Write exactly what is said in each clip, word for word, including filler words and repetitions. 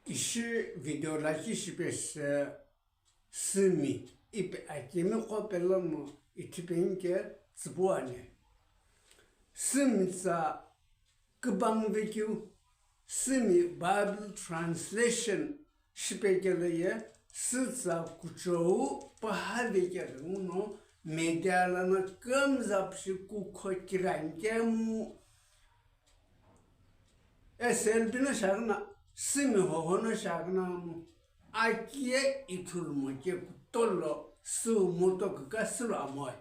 Ishi video lakhi shipesü Sümi ipi akimiqo pelono ithipeni ke tsüpuani. Sümi tsa kübang vekeu, Sümi Bible translation shipekelo ye, sütsa kuchou paha vekelo nguno media lana kümzapshi kukho kiran kemu S L B no shagina, Sümi hoho no shagina mu, akiye ithulumo ke kutolo, sü moto kika sülo amoe.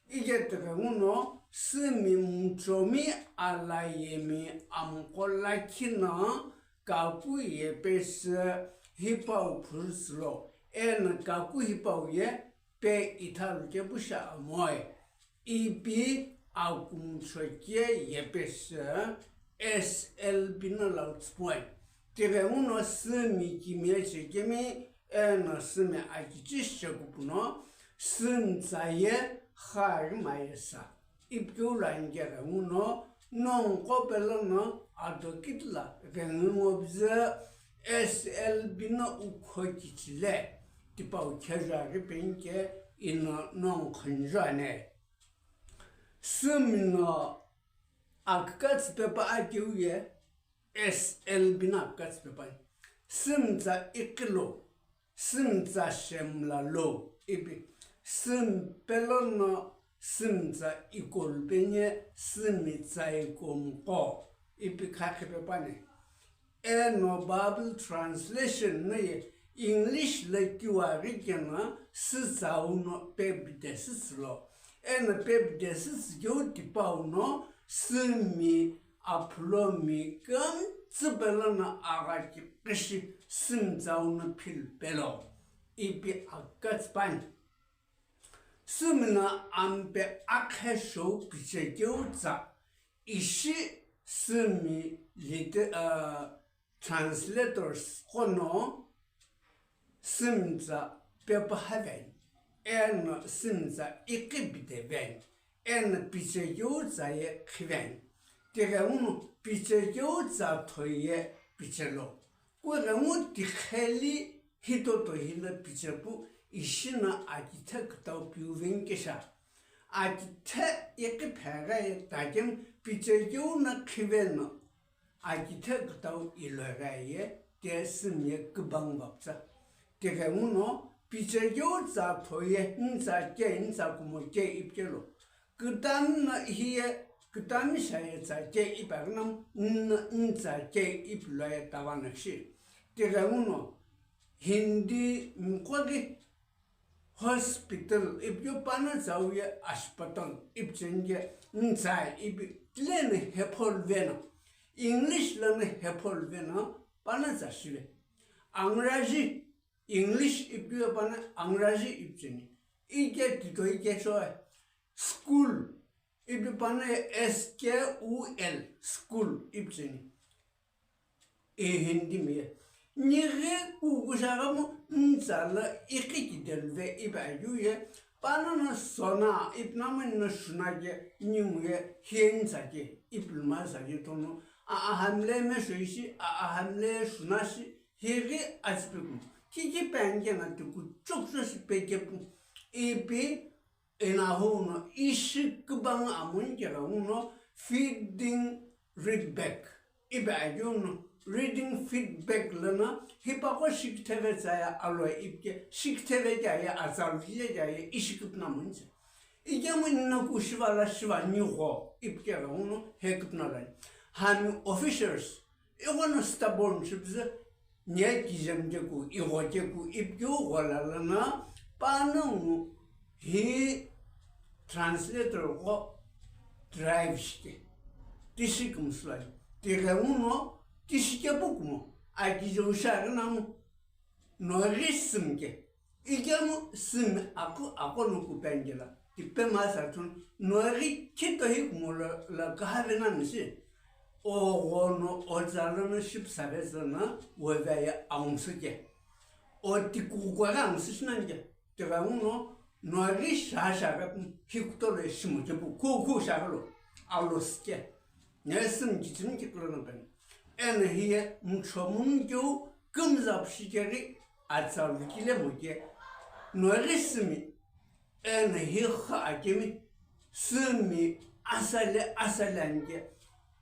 Ike tighenguno Sümi muchomi alayemi amqo lakhi no kaku yepesü hipau phurüsülo, eno kaku hipau ye pe ithalu kepusha amoe. Ipi akumucho ke yepesü S L B no lau tsüpuani. Tighenguno Sümi kimiye chekemi eno Sümi akichi sheku puno, Sümi tsa ye khari mayesa. Ipikeu lo ani tighenguno, nongu qo pelono adokitla ghengu ngo püzü S L B no ukho kichile, tipau khezhaghi penike ino nongu khunjuane. Sümi no akükatsi pepa akeu ye, S L B no akükatsi pepa. Sümi tsa iqilo, Sümi tsa shemla lo ipi, Sümi pelono Sümi tsa ikolu penye, Sümi tsa ikomqo ipi khakhi pepani. Eno Bible translation no ye English lo kiwaghi keno sütsau no pepidesüsü lo. Eno pepidesüsü keu tipau no Sümi aphulomi kümtsü pelono agha kiqishi Sümi tsau no philu pelo ipi akükatsi pani. Sümi no ampe akheshou kichekeu tsa ishi Sümi lite-, uh, translators qono Sümi tsa pepa haven, eno Sümi tsa iqi bideven, eno pichekeu tsa ye khiven. Tighenguno pichekeu tsa thoi ye pichelo. Kughengu tikheli hitoto hilo pichepu ishi no akithe kütau piuveni kesha. Akithe iqi phegha ye takemu pichekeu no khiveno, akithe kütau iloighi ye, te Sümi ye kübang vapütsa. Tighenguno pichekeu tsa thoi ye, ntsa ke, ntsa kumo ke ipi kelo. Kütami no hiye, kütami shaye tsa ke ipi aghunam, n-, ntsa ke ipi loye tavana shi. Tighenguno Hindi miqo ghi hospital ipi keu, pano tsau ye aspatal ipi cheni ke, ntsa ipi tileno hepholu veno, English lono hepholu veno, pano tsa shive. Angraji, English ipi keu pano Angraji ipi cheni. Ike tito ike shoe. School ipi pano S K U L, school ipi cheni. E Hindi mi ye. Nighi kuku shaghamu ntsa lo iqi kideluve ipi ayu ye, pano no sona ipi namu no shuna ke, ningu ye, hiye ntsa ke, ipi luma sa ke tono, a, a hamle mesho ishi, a, a hamle shuna shi, highi atsipikumu. Kiki penge na tuku chokcho shi pekepu, ipi Eno ahu no ishi kübang amuni keghenguno feeding feedback. Ipi akeu no reading feedback lono hipaqo shikitheve tsa ye aloe ipi ke, shikitheve kea ye, atsalu hile kea ye ishi küpüna muni tse. Ikemu ino ku shiva la shiva nigho ipi keghenguno he küpüna lani. Hami officers, ighono stubborn shipüzü, nye kijem keku, igho keku, ipi keu ghola lono, panongu hi translator gho drive shike. Tishi kümsü lani. Tighenguno, tishi kepu kumo, akijeu shaghi namu, Nori Sümi ke. Ikemu Sümi aku, ako no kupengela. Tipe masa tun, Nori kito hi kumo lo, lo kahavena misi. Oghono, otsalono shipsare zana, weveye aumsu ke. O tikukwara aumsu shinani ke. Tighenguno, Nori shashare hi kutolo shimo kepu, ku, ku shaghi lo, alosi ke. Nori Sümi kichimi kiklo no pen. Eno hiye, muchomuni keu, kümza püshikeghi atsa lukile moke, noghi sümi, eno hi kha akemi, sümi asale asale anike,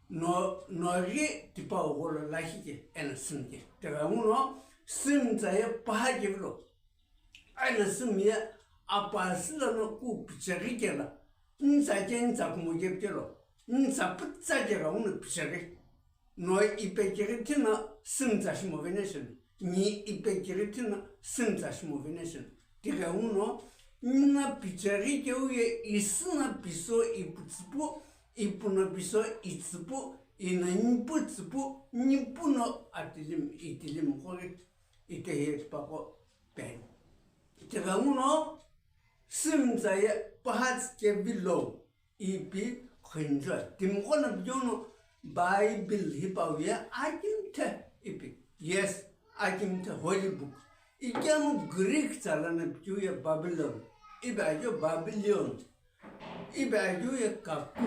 no, noghi tipau gholo lakhi ke, eno sümi ke. Tighenguno, sümi tsa ye paha kevilo. Eno sümi ye apasü lono ku picheghi kelo, nsa ke nsa kumo kepikelo, nsa pütsa kelo uno picheghi. No ipekighi tina sümi tsa shimo venation. Ni ipekighi tina sümi tsa shimo venation. Tighenguno, nina picheghi keu ye isüna piso iputsüpu, ipuno piso itsüpu, ino niputsüpu, nipuno atilim, itilim khoghi. Itehi tipaqo pen. Tighenguno, sümi tsa ye paha tsi kevilo ipi khunjo. Timiqo no pighono Bible hipau ye akimthe ipi. Yes, akimthe holy book. Ikemu Greek tsa lono pikeu ye Babylon. Ipi aghi Babylon. Ipi aghi ye kaku,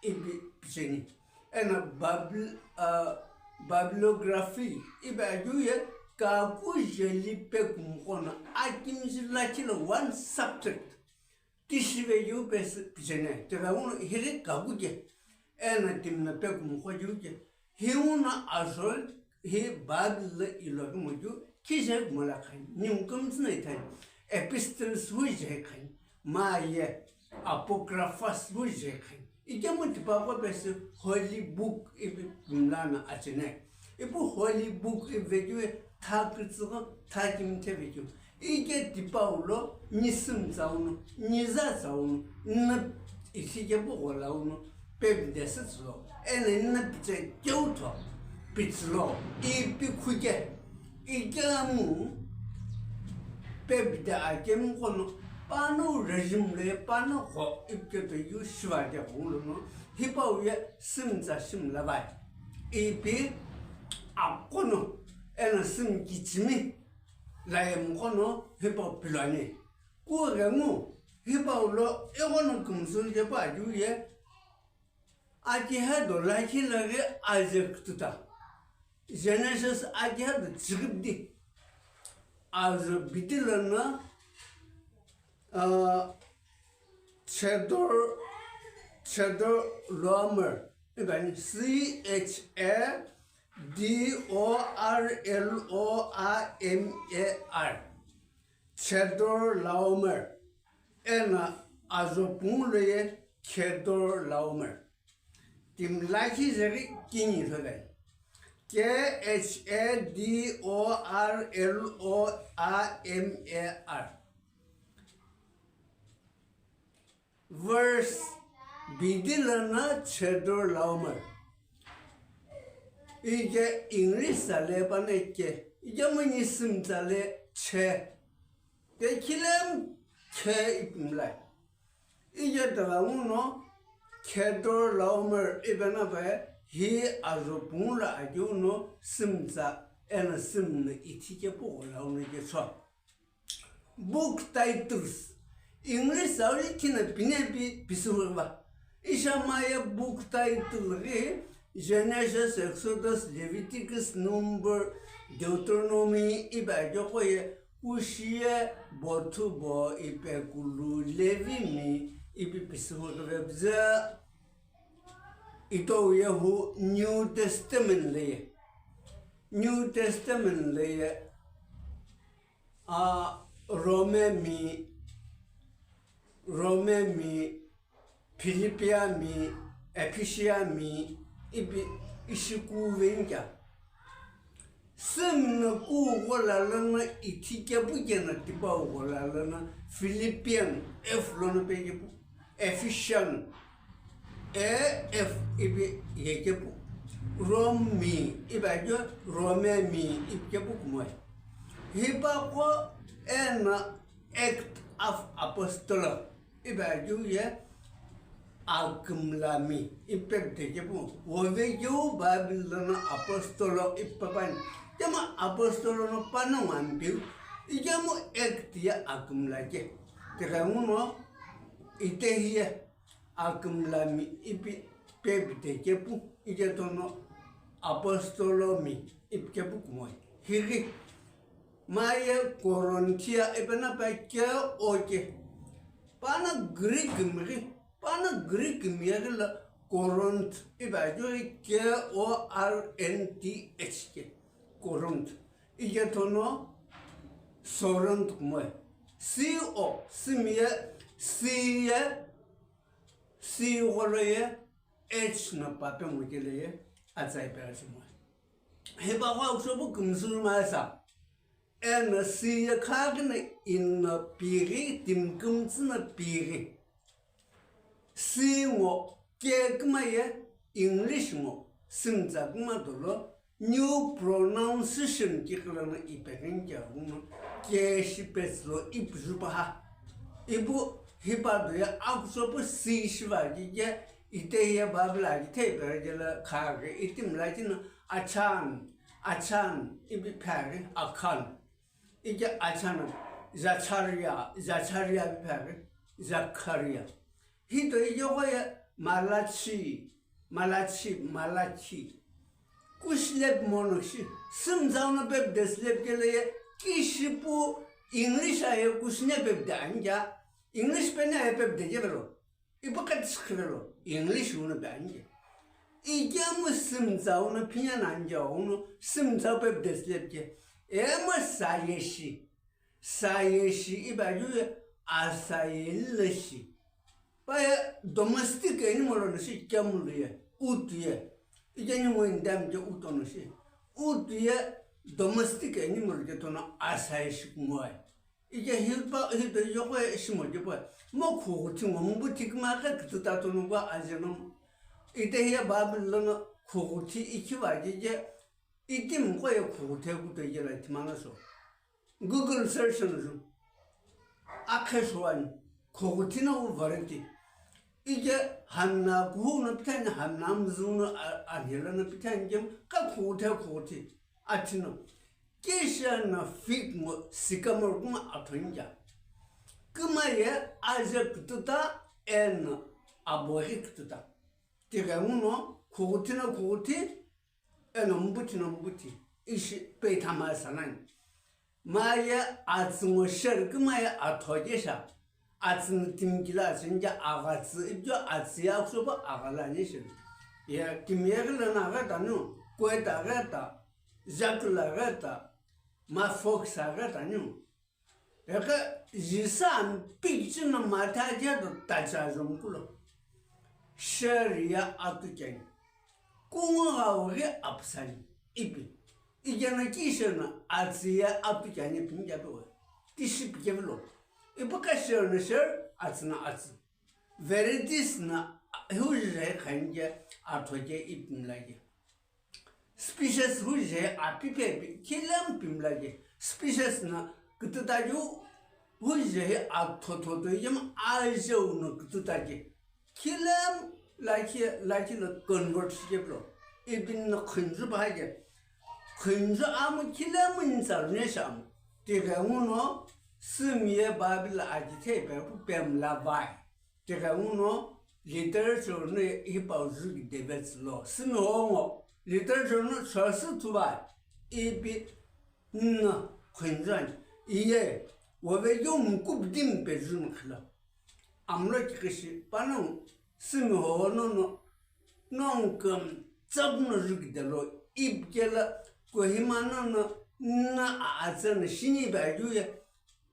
ipi picheni. Eno Babl-, ah, bibliography, ipi aghi ye kaku jeli pekumuqo no akimji lakhi lo one subject. Tishi veghiu pesü picheni. Tighenguno hiri kaku ke. Eno timi no pekumuqo keu ke. Hi uno azol, hi Bible lo iloghi moju, kije kumola khani, New King James na ithani, epistles hu je khani, maye, apocryphas hu je khani. Ikemu tipaqo pesü holy book ipi mlana achene. Ipu holy book ipi vekeu, tha kütsüghü, tha kimthe vekeu. Ike tipau lo, ni sümi tsa uno, ni za tsa uno, nina ithi kepu ghola uno, pepide sütsülo, eno nina piche keu tho, pitsülo, ipi khuke, ikemu, pepide akemu kono, pano regime le, pano gho, ipi keto yu shiva de gho lono, hipau ye sümi tsa shimi lavai, ipi akono, eno sümi kichimi, Laye muqono hipau piloni. Kughengu hipau lo ighono kümsü hipau akeu ye, akihe do lakhi laghi aze kütüta. Genesis akihe do tsüghüpdi. Azo bidi lono, ah, Chedor, Chedorlaomer. Ibani C H A D O R L O I M E R. Chedorlaomer. Eno azo pungu lo ye Chedorlaomer. Timi lakhi zeri kini ithulu. K H A D O R L O I M E R. Verse bidi lono Chedorlaomer. Ike English tsale pano ke, ike muni süm tsale che. Te khilem che ipimlai. Ike taga nguno Chedorlaomer ibe na pe hi azo pungu lo akeu no süm tsa eno süm no ithi kepu ghola uno ke cho. Book titles. English auli thina pine pi pisüghüva. Ishamaye book title ghi Genesis, Exodus, Leviticus, Number, Deuteronomy, ibe akeqo ye Kushi ye Bothubo, Ipekulu, Levimi, ipi pisüghüve püzü. Itau ye hu New Testament le ye. New Testament le ye. A, Rome mi, Rome mi, Philippia mi, Ephesia mi, ipi ishi ku venkya. Sümno ku ghola lono ithi kepu keno tipau ghola lono Philippian, F lono pe kepu. Ephesian, A F ipi ye kepu. Rome mi, ipi akeu Rome mi ipi kepu kumoi. Hipaqo eno Act of Apostle, ipi akeu ye akümla mi, ipi de kepu. Wove keu Bible lono apostolo ipi pani. Kemu apostolo no panongu ampeu, ikemu Act ye akümla ke. Tighenguno itehi ye akümla mi ipi pepite kepu, ike tono apostolo mi ipi kepu kumoi. Highi, maye Korinthia ipi na pa K O ke. Pano Greek mi ghi, pano Greek mi ye ghi lo Corinth ipi ajo K O R N T H ke. Corinth. Ike tono Sorinth kumoe. C O, simi ye, C ye, C gholo ye, H no pape mokele ye, atsai pe atsimoe. Hipa gho akushopu kümsü maisa. Eno C ye khaghi no I no pighi, timi kümtsü no pighi. C ngo K küma ye English ngo simtsa küma dolo new pronunciation kiqilo no ipeghin kya uno K shi petsü lo ipuju paha. Ipu hipa do ye akushopu C shiva ki ke ite ye Bible a ki te pe ke la khaghi itimi la ki no achan, achan ipi phaghi akhan. Ike achana, Zacharia, Zacharia ipi phaghi, Zakaria. Hito ike ghoye Malachi, Malachi, Malachi. Kushi lepu mono shi, simzau no pepu de shi lepu kele ye, kishipu English a ye kushi ne pepu de anja, English pe ne ye pepu de kevelo. Ipu kati shikhirelo, English uno pe anje. Ike mu simzau no phinya na anje uno, simzau pepu de shi lepu ke. Emo sayeshi. Sayeshi ipi ajo ye asayelishi. Pa ye domestic animal no shi kemu ye, utu ye. Ike ni mo indam ke utu no shi. Utu ye domestic animal ke tono asayeshi kumoe. Ike hipa, hipa yoko e shimo ke pa. Mo khughuthi ngo mbuthi kuma ke kituta tono kwa ajeno. Ite hiya Bible lono khughuthi ikhiva ke ke. Itimi ghoye khughuthe kuto ye la itimana so. Google search no ju. Akhe shuani, khughuthi no u variety. Ike hamna kuhu no pithani, hamna mzu no a-, anhela no pithani kem, ka khughuthe khughuthi. Athino. Kisha na fig ngo sycamore kuma athonja. Kuma ye aje kututa eno aboghi kututa. Tighengu no khughuthi no khughuthi, eno mbuthi no mbuthi, ishi peithama sanani. Maye atsü ngo sheri kümaye athoje sha. Atsü no timi kila atsü nje aghatsü, ijo atsü ye akushopu aghalani sheri. Ye timi ye ghi lono aghata nu, kueta aghata, jakula aghata, ma fox aghata nu. Eke jisa mpikchi no matha je do tacha jomkulo. Sheri ya atucheni. Kungu ghawu ghi apusani. Ipi. Ijeno kisheno atsü ye atucheni pinja do. Tishi pikevilo. Ipu ka sheri no sheri, atsü no atsü. Varieties no huji je khanje athoje ipimlaje. Species huji je apipe pi-, khilemu pimlaje. Species no kututa ju huji je athotho to yem ajeu no kututa je. Khilemu lakhi, lakhi no convert shikeplo. Ipin no khunju bahaje. Khunju amu khilemu insa ne shamu. Tighengu no simi ye Bible ajithe pe pu pemla vai. Tighengu no literature no hipau ju ki debates lo. Simi hongo literature no chosu tuva ipi no khunjuani. Iye, wove yo mukubdim pe ju mkhilo. Amlo kikishi, pano simi ho no no, nongu tsap no ju ki delo, ipkela Kohima no no, na a atsa no shini ba ju ye,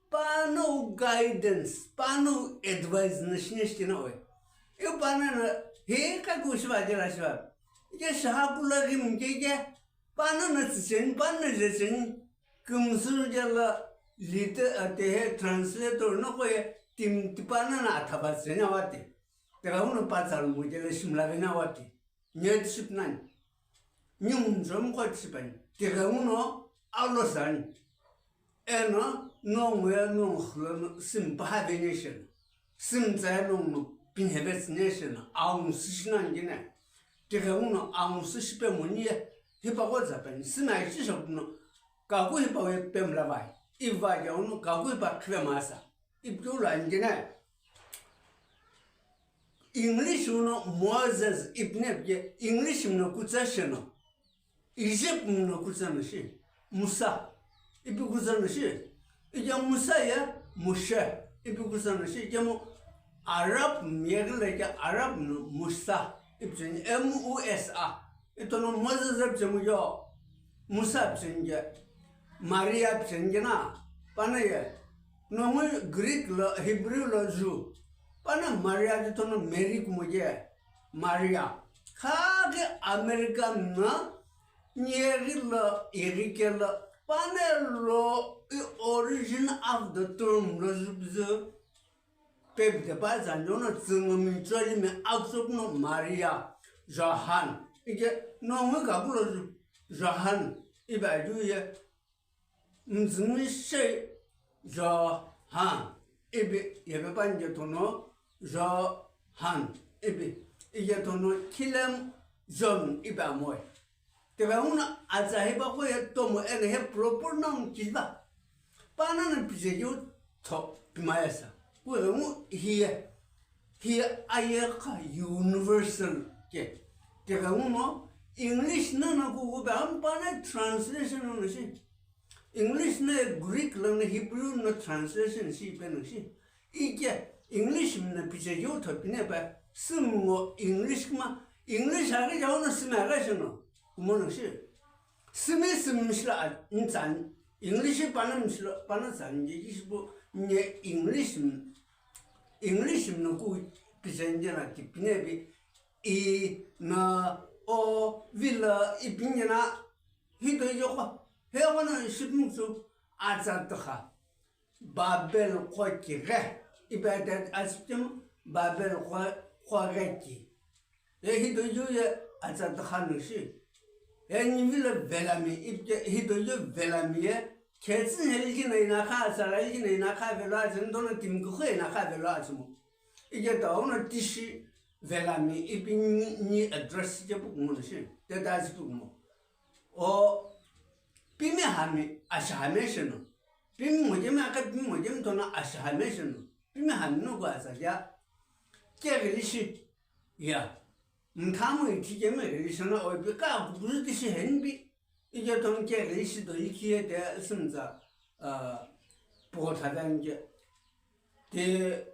Pano guidance, pano advice na shine shikena oe. E pano na, he ka kushi ba jela shiba. Ike shaha pula gim ke ke, pano na tsichen, pano na jechen, kumsur jela lite ate he translator no ko ye tim tipana na athaba tsenya wate. Tera uno patsal mo jela shimla gena wate. Nyetship nani. Nyumjo mkhotshipa ni. Tighengu no alo sani. Eno, nongu ya nongu khula no, sim paha venation. Sim tsaya nongu no, pinhevets nation. Aung sishina ngine. Tighengu no aung sishipe moni ya. Hipa ko zapen. Sim ai shisho no. Kaku hipa we pemla vai. Iva ya uno, kaku hipa khile masa. Ipkiu lo anjene. English uno Moses ipne pye English mno kutsa sheno. Egypt mno kutsa no shi. Musa ipi kuzü no shi. Ike Musa ye Moshe ipi kuzü no shi. Ikemu Arab miyeghi lo ike Arab no Musa ipi cheni, M U S A. Itono Moses ipi chemu yo, Musa ipi cheni ke, Maria ipi cheni ke na, pana ye, nongu Greek lo, Hebrew lo ju, pana Maria itono Mary kumo ke, Maria. Khaghi American na, nyeghi lo, ighike lo, pana lo, i origin of the term lo ju bizu, Pepite pa zanjo no tsüngumi choli mi aksup no Maria, Johan. Ike nongu kakulo Johan ipi aju ye mzümi she Johan ipi yepe panje tono Johan ipi ike tono Kilem John ipi amoe. Tighenguno atsa hipaqo ye tomo eno he proper noun kiva. Panano pije yu tho pimayasa. Kughengu hiye. Hiye ayekha universal ke. Tighenguno English nana kuku be ampana translation no shi. English na Greek lana Hebrew na translation shi ipe no shi. Ike English mna pije yu tho pine pa. Simi ngo English kuma. English aghi jaono simi aghi shino. Kumono shi. Simi simi mishla a, ntsan. English pana mishla, pana tsan ye ishibo nye English m-, English mna ku pije nje na tipine bi. I, na, o, vila, ipi nje na. Hito yoko. He wana shipmuksu. Atsa takha. Babel qo kighe, ipi ata asipitemu Babel qo, qo ghe ki. E hito yu ye atsa takha no shi. E nivi lo velami, ipi ke hito yu velami ye, khetsü helgi no ina kha, atsa helgi no ina kha velo atsa, ndono timi kukhu ina kha velo atsa mo. Ike ta ono tishi velami, ipi ni, ni address ke pukumo no shi. Te ta asipikumo. O, pimi hami, asha hami shino. Pimi mojemi aka pimi mojemi tono asha hami shino. Pimi hami no gwa sa ya. Ke gili shi. Ya. Mthamu ithi kemi gili shino o ipi ka kubuzu tishi henbi. Ike tono ke gili shi do ikhiye te simza, ah, po thadan ke. Te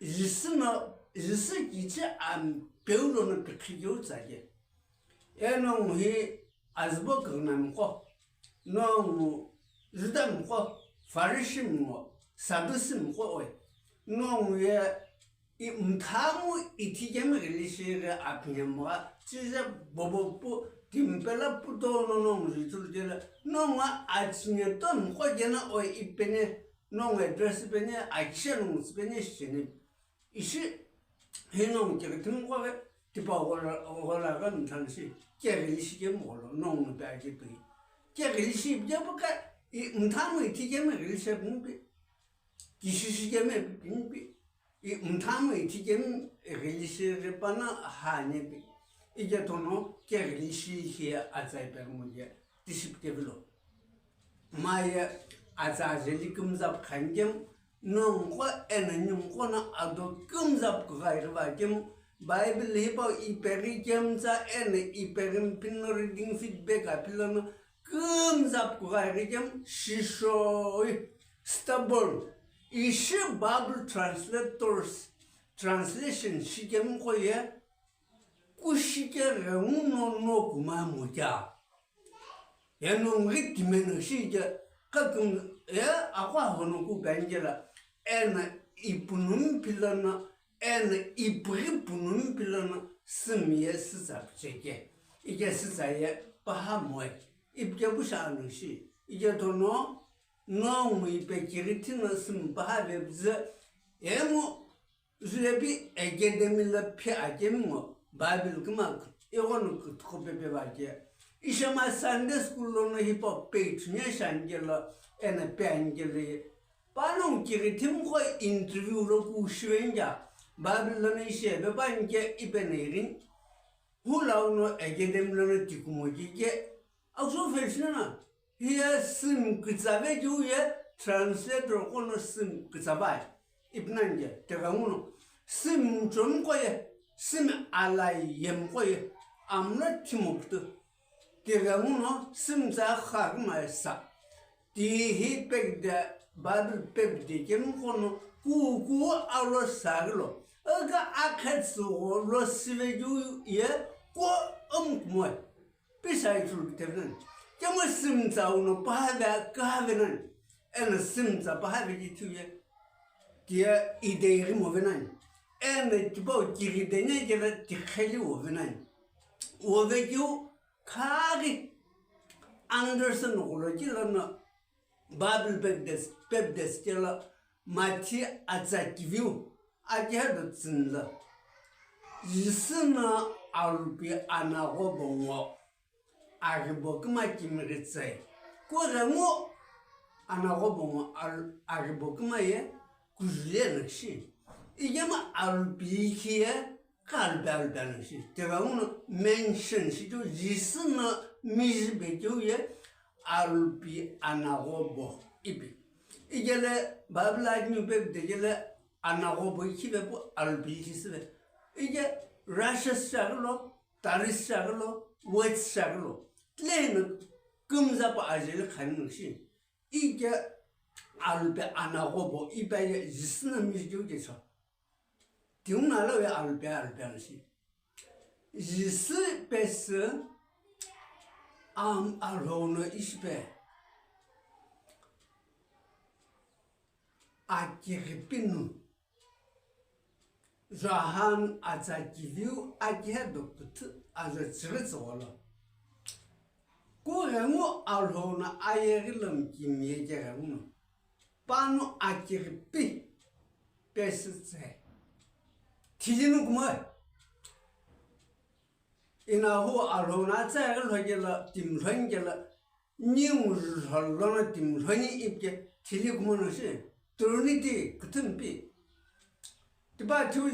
Jisü no, Jisü kichü ampeu lono pikhi keu tsa ke. Eno ngu hi azübo kighenamqo, nongu Judamqo, Farisimi ngo, Sadusimi qo oi, nongu ye i mthamu ithi kemi ghili shighi aphi nhemgha, chize bobo pu, timpela pu tono nongu jujulu jela, nongu achinye to mqo jena oi ipene, nongu address pene, akishe nongu sipene shene. Ishi, hi nongu keghi thimqo ghi, tipa ghola, ghola ghi mthanshi, keghi lishi kemi gholo, nongu pe ake pe. Keghi lishi ipike puka, i mthamu ithi kemi ghili shi pimpi. Kishi shi kemi pimpi. I mthamu ithi kemi ghili shi ripana ha nepi. Ike tono, keghi lishi hi atsai pe mo ye, tishi pike vilo. Maye atsa jeli kümzap khankem, nongu qo eno ningu qo no ado kümzap kughaighi va kemu, Bible hipau ipeghi kemtsa eno ipeghi mpino reading feedback aphi lono kümzap kughaighi kemu, shishoi, stubborn, ishi Bible translators, translation shikemu qo ye, kushike ghenguno no kuma moja. Ye nongu ghi timeno shi ke, kaküm, ye aqo ahono ku bangela, eno ipunumi pilono, eno ipughi punumi pilono, simi ye sütsa picheke. Ike sütsa ye paha moe. Ipike pusha anu shi. Ike tono, nongu ipe kighi thino simi paha vepzü. Emu Julepi academy lo phi akemi ngo, Bible kima ighono kuthukhu pepe va ke. Ishema Sunday school lono hipau page nye shani kelo, eno pe ani kelo ye. Panongu kighi thimqo interview lo ku shivenja, Bible lono ishe pepe ani ke ipe neirin. Hulauno academy lono tikumo kike. Aksu feshina na. Hiye simi kütsave keu ye translator qo no simi kütsavai. Ipi nani ke, tighenguno simi muchomi qo ye, simi alai yemi qo ye, amlo thimo kütü. Tighenguno simi tsa kha küma ye sa. Tihi pekde, Bible pekde kemu kono kuku alo sagilo. Aga akhetsu lo sive ju ye ko umkmoe. Pisa ichul tevenan. Kemu simtsa uno pahave kavenan. Ena simtsa pahave ji tuye. Tia idei rimo venan. Ena tipau kiri denya kira tikheli o venan. O ve ju khagi Anderson golo kilana Bible Baptist, Baptist kela Mathi atsa kiviu akihedo tsünla. Jisü na alupi anagho bongo aribo kima kimighi tsai. Kughengu anagho bongo al-, aribo kima ye kujule nakshi. Igema alupi ikhi ye Ka alupi alupi anashi. Tega uno mention shi tu Jisü na miji be keu ye alupi anagho bo ipi. Igele Bible admi be degele anagho bo ikhi be pu alupi ikhi si be. Ige Russia shagilo, Taris shagilo, West shagilo. Tleno kumza pa ajeli khani shi. Ige alupi anagho bo ipi ye Jisü na miji keu ke sa. Tiuna lo ya alupi alupi anashi. Jisü pesü am alhono ishipe. Akighipinu. Johan atsa kiviu akihe do kuthu ajo chighi tsügholo. Kughengu alhono ayeghi lom kimiye keghenguno. Pano akighipi pesü tse. Thijinu kumoi. Inahu alhona tse aghi lhokela, timlhon kela, ningu lholona timlhoni ipke, thili kumono shi. Trinity kuthumpi. Tipa thiu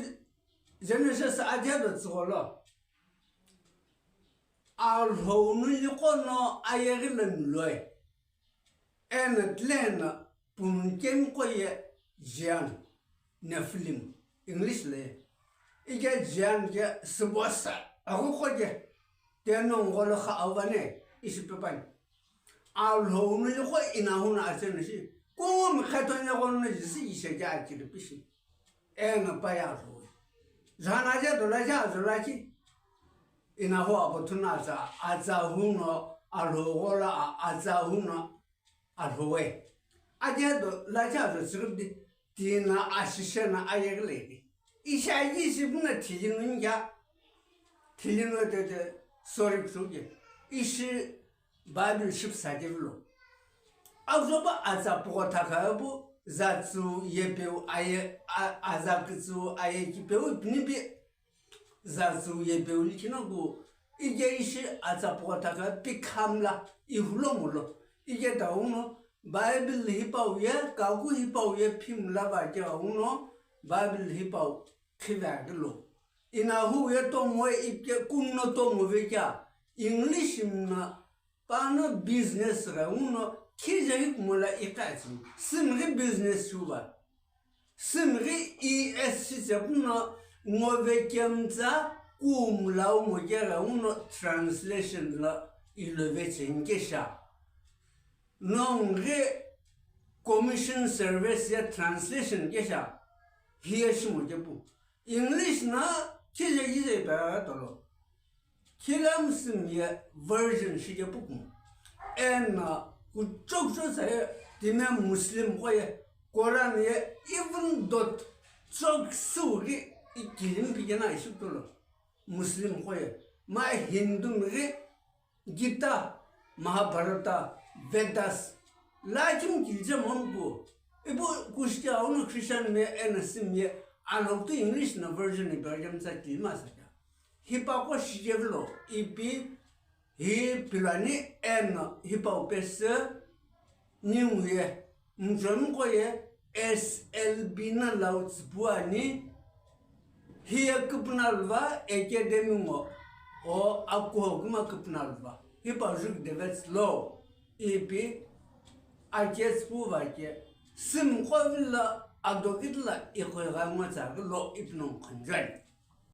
Genesis adya do tsugolo. Alhonu likono ayeghi lemloi. Ena tlena punkemiqo ye Jian, Nephilim, English le. Ike Jian ke sibosa, aguqo ke, teno ngolo kha auvane, ishi pepani. Alhonu likono inahuna atsena shi, kumi kheto nyekono jisi ishe ke akiri pishi. Ena pa ya alhoi. Zana je dola ja zola ki. Inahu apothuna atsa, atsa huno alhogola, atsa huno alhowe. Aje do la cha do sirdi tina ashishe na ayegile. Isha ji sibuna thijinu nja. Thijinu te te sorry ksuge. Ishi Bible ship sa ke vlo. Avzoba atsa poko thaka bu zatsu yepeu aye, a-, azakitsu aye kipeu pnibi. Zatsu yepeu likhina ku, ike ishi atsa poko thaka pikhamla ihulo mulo. Ike dauno, Bible hipau ye, kaku hipau ye phimla va ke auno, Bible hipau khiva ke lo. Inahu ye tomo ipke kunno tomo ve kya, English mna Pano business ghi uno khije ghi kumola iqachi. Simghi business shuba. Simghi E S C sepuno ngove kemtsa kumlau mojera uno translation la ilove chenkesha. Nonghi commission service ya translation kesha. Hiye shimo kepu. English na khije khije ipa tolo. Khilam sim ye version shike pukum. Ena kuchok cho sa ye time Muslim ko ye Quran ye even dot chok su ki ikilim pigena isu tolo. Muslim ko ye ma Hindu mi Gita, Mahabharata, Vedas, la kim kilje monpu. Ibu kushti auno Christian me ena sim ye aloktu English na version ibergem sa kilima sa kya. Hipa ko shijevlo ipi hi pilani ena hipa upese niu ye. Mzhonko ye S L B na lau tsüpu ani, hiye küpünalva academy ngo, o akuho kuma küpünalva. Hipa juk devets lo, ipi ake tsüpu va ke, simko villa adokit la ikhoiga ngo tsagilo ipnong khonjani.